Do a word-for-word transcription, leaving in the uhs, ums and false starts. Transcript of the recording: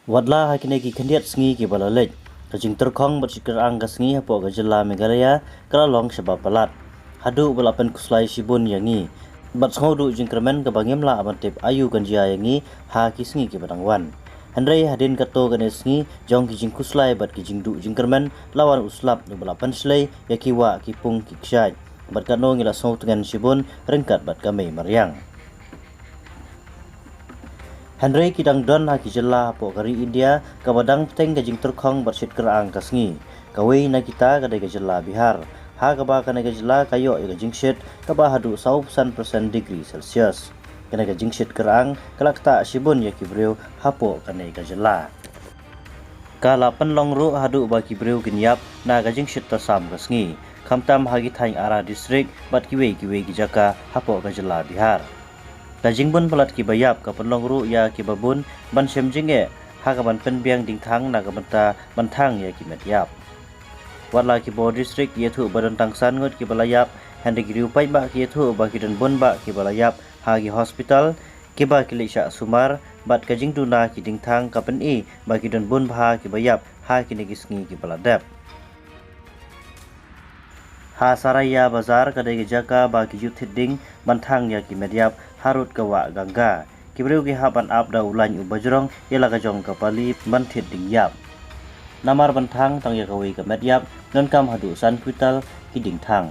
Watla ha kine ki khyndiat sngi kiba la leit, ka jingtyrkhong bad shitkyrang ka sngi hapoh ka jylla Meghalaya ka la long shibun palat, haduh ba la pynkhuslai shibun ïa ngi. Bad sngewduh jingkyrmen kaba ngim lah ban tip aïu kan jia ïa ngi ha ki sngi kiba dang wan. Hynrei hadien katto katne sngi jong ki jingkhuslai bad ki jingduh jingkyrmen, la wan u slap uba la pynshlei ïa ki wah ki pung ki kshaid. Bad katno ngi la sngewtngen shibun ryngkat bad ka mei mariang. Hynrei ki dang don ha ki jylla hapoh ka ri India kaba dang bteng ka jingtyrkhong bad shitkyrang ka sngi. Kawei na kita ka dei ka jylla Bihar, ha kaba kane ka jylla ka ïoh ïa ka jingshit kaba haduh saw phew san percent degree Celsius. Kane ka jingshit kyrang ka la ktah shibun ïa ki briew hapoh kane ka jylla. Ka la pynlong ruh haduh ba ki briew kin ïap na ka jingshit tasam ka sngi, khamtam ha ki thaiñ Ara District bad kiwei kiwei ki jaka hapoh ka jylla Bihar. Ka jingbun palat kiba ïap ka pynlong ruh ïa kiba bun ban shem jingeh ha kaban pynbiang dingthang na ka bynta ban thang ïa ki met ïap. Watla ki bor district ki ïathuh ba don tang san ngut kiba la ïap, hynrei ki riew paidbah ki ïathuh ba ki don bun bah kiba la ïap ha ki hospital, kiba ki leit shah sumar, bad ka jingduna ki dingthang ka pyni ba ki don bun bha kiba ïap ha kine ki sngi kiba la dep. Ha Saraiya Bazar ka dei ka jaka ba ki ju thied ding ban thang ïa ki met ïap harud ka wah Ganga. Ki briew ki hap ban ap da u laiñ uba jrong ïa la ka jong ka pali ban thied ding ïap. Namar ban thang tang ïa kawei ka met ïap, donkam haduh san kwintal ki dingthang.